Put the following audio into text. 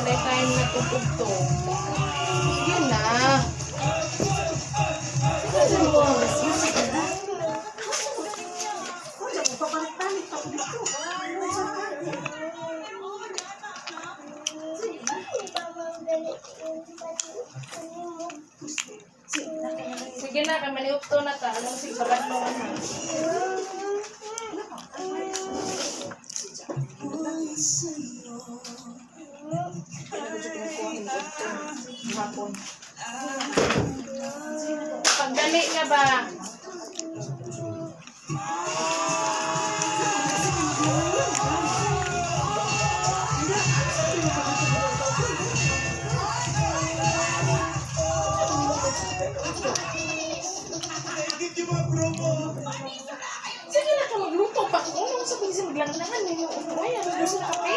Walay time na tugtog. Sige na. Sige na. Papalit-palit pa ko dito. Sige na, kay maniupto na ta. Alam sige bagat mo ha. Hapon. Pagdali na ba? Sige na ka magluto pa. Kung ano sa pwede maglanglangan ninyo. Uy, ano gusto na kape?